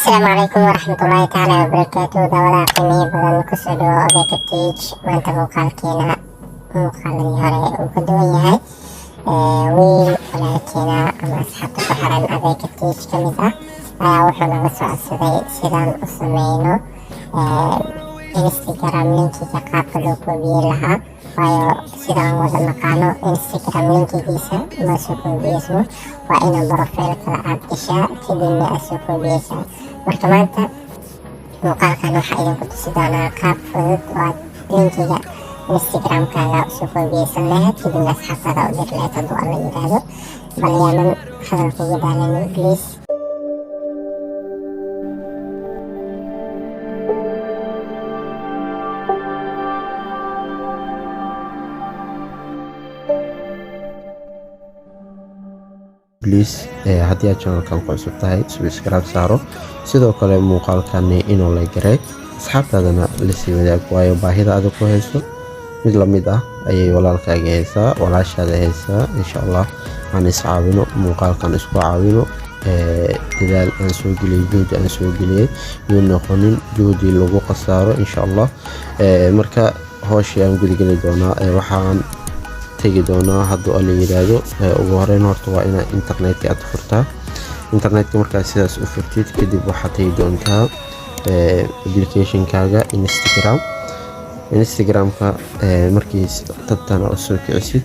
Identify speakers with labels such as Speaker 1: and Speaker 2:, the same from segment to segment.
Speaker 1: Asalaamu calaykum waraxmatullaahi tacaala wabarakaatu. Daawadaha qiimihi badan, kusoo dhawo Odayka Tech. Maanta muuqaalkeena muuqaaladii hore uu ka duwan yahay. Wiil walaalkeena ama asxaabta ku xiran Odayka Tech ka mid ah ayaa wuxuu naga soo codsaday sidaan u sameyno Instagram linkiga, qaabka loo koobiyey lahaa, waayo sidaan wada naqaano Instagram linkigiisa ma soo koobiyeysmo, waa inaa profile kale aad gashaa, kadibna aad soo koobiyeysaa. Marka maanta muuqaalkan waxaa idinku tusi doonaa qaab fudud oo aad linkiga Instagramkaaga usoo koobiyeysan lahayd, kadibna asxaabtaada u diri lahayd, hadduu Alla yiraahdo. Bal yaanan hadal kugu daalinin, please.
Speaker 2: Please, haddii aad channelkan ku cusub tahay, subscribe saaro, sidoo kale muuqaalkani inuu la garay asxaabtaadana lasii wadaag, waayo baahida adag ku hayso mid lamid ah ayay walaalkaaga haysaa, walaashaada haysaa. Insha Allah aan iscaawino, muuqaalkan isku caawino. Dadaal aan soo geliyey, juhdi aan soo geliyey yuu noqonin juhdi lagu khasaaro, insha Allah. Marka hooshii aan gudageli doonaa, waxaan tegi doonaa, hadduu Alla yiraahdo, ugu horeyn horta waa inaa internetka aad furtaa. Internetka markaad sidaas u furtid kadib, waxaad tegi doontaa applicationkaaga Instagram. Instagramka markii tabtan aad usoo kicisid,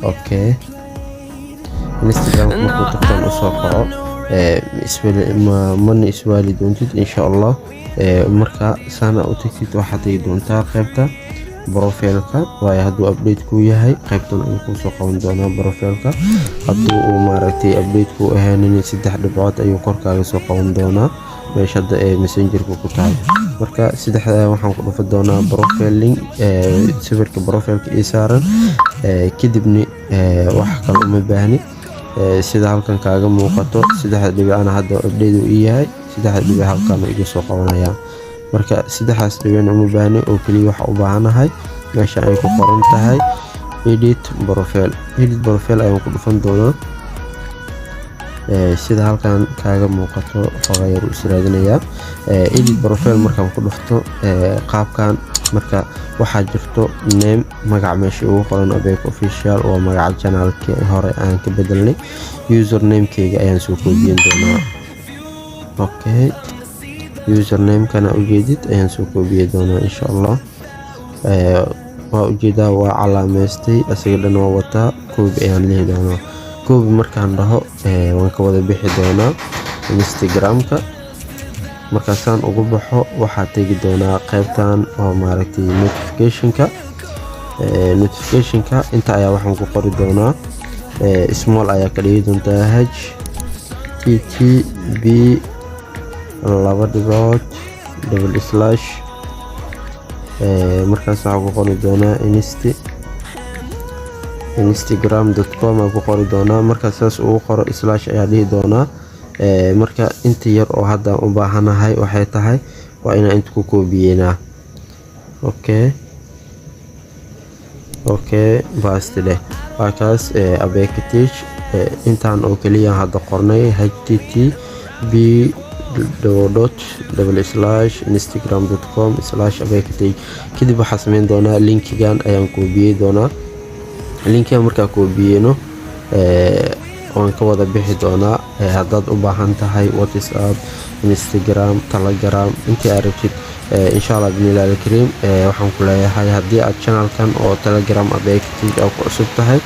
Speaker 2: okay, Instagramka markuu tabtan usoo kaco, mana iswaali doontid, insha Allah. Marka saana u tagtid, waxaad tegi doontaa qaybta profileka, waayo hadduu update kuu yahay qaybtan ayuu kuusoo qaban doonaa profileka. Hadduu uu maaragtay update kuu ahaanin, saddex dhibcood ayuu korkaaga soo qaban doonaa, meesha hadda ee Messengerka ku tahay. Marka saddexda waxaan ku dhufa doonaa profile link, sawirka profileka ii saaran. Kadibna wax kale uma baahni. Sida halkan kaaga muuqato, saddexda dhibicna hadda update uu ii yahay, saddexda dhibic halkan iga soo qabanaya. Marka saddexdaas dhibicna uma baahni, oo keliya waxa u baahanahay meesha ay ku qoran tahay "edit profile". Edit profile ayaan ku dhufan doonaa. Sida halkan kaaga muuqato, xogaa yar uu israadinayaa. Edit profile markaan ku dhufto qaabkan, marka waxaa jirto name, magac meesha ugu qoran Abek Official, waa magaca channelkii hore aan ka bedelnay. Usernamekeyga ayaan soo koobiyen doonaa. Okay, usernamekana ujeedid ayaan soo koobiye doonaa, insha Allah. Waa ujeedaa, waa calaameystay, asiga dhan waa wataa. Copy ayaan lihi doonaa. Copy markaan dhaho, waan ka wada bixi doonaa Instagramka. Markaasaan ugu baxo, waxaa tegi doonaa qaybtan oo maaragtay notificationka. Notificationka inta ayaa waxaan ku qori doonaa, small ayaa ka dhigi doontaa, http laba dhibcood double slash. Markaas waxaa ku qori doonaa instagram.com aa ku qori doonaa. Markaas saas ugu qoro, slash ayaa dhihi doonaa. Marka inta yar oo hadda u baahanahay waxay tahay waa inaan inta ku koobiyeynaa. Okay, paste dheh. Waa kaas Abeka Tech. Intaan oo keliya hadda qornay, http://instagram.com/abekatech. Kadib waxaa sameyn doonaa, linkigan ayaan koobiyey doonaa. Linkigan markaa koobiyeyno, waan ka wada bixi doonaa. Haddaad u baahan tahay WhatsApp, Instagram, Telegram, intii aad rabtid, insha Allah binilah alkariim. Waxaan ku leeyahay, haddii aad channelkan oo Telegram Abeka Tech aa ku cusub tahay,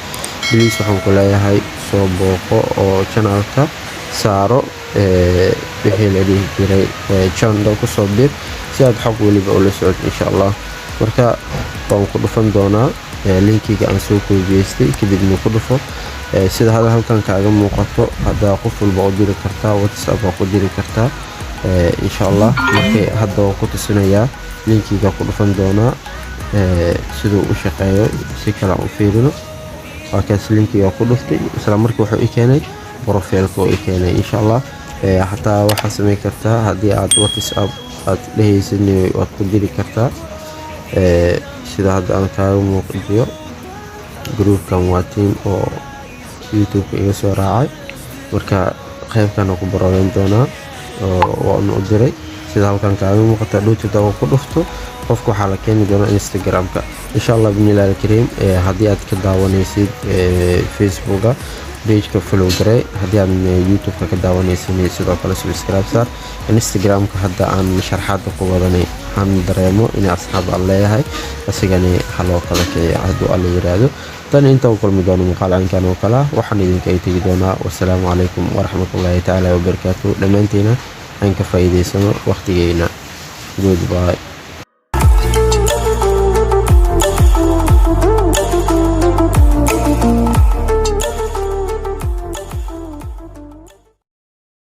Speaker 2: please, waxaan ku leeyahay soo booqo oo channelka saaro wixii la dhihi jiray channel kusoo bir, si aad xog weliba ula socod, insha Allah. Marka waan ku dhufan doonaa linkiga aan soo koobiyeystay, kadibna ku dhufo. Sida hada halkan kaaga muuqato, haddaa qof walba u diri kartaa, WhatsApp waa ku diri kartaa, insha Allah. Markay hadda waan ku tusinayaa, linkiga ku dhufan doonaa siduu u shaqeeyo, si kale aan u fiirino. Waa kaas, linkiga ku dhuftay, isla markii wuxuu i keenay profileka oo i keenay, insha Allah. Xataa waxaa sameyn kartaa, haddii aad WhatsApp aad dhehaysid, waad ku diri kartaa. Sida hadda aan kaaga muuqiyo, groupkan waa team oo YouTube-ka iga soo raacay. Marka qeybkana ku baroobeyn doonaa. Oo waan u diray sida halkan kaaga muuqata. Dhowtida oo ku dhufto qofka, waxaa la keeni doonaa Instagram-ka, insha Allah binilah alkariim. Haddii aad ka daawanaysid Facebooka, pageka follow garee. Haddii aad YouTube-ka ka daawanaysin, sidoo kale subscribe saar. Instagram-ka hadda aan sharxaada ku wadanay aan dareemo inay asxaab aan leeyahay, asigani haloo kala keeya hadduu Alla yiraahdo. Tan inta u kulmi doono muuqaal caynkan oo kale ah, waxaan idinka ay tegi doonaa wasalaamu calaykum waraxmatullaahi tacaala wabarakaatu. Dhammaantiina aan ka faa'iidaysano waqtigeena. Goodbye.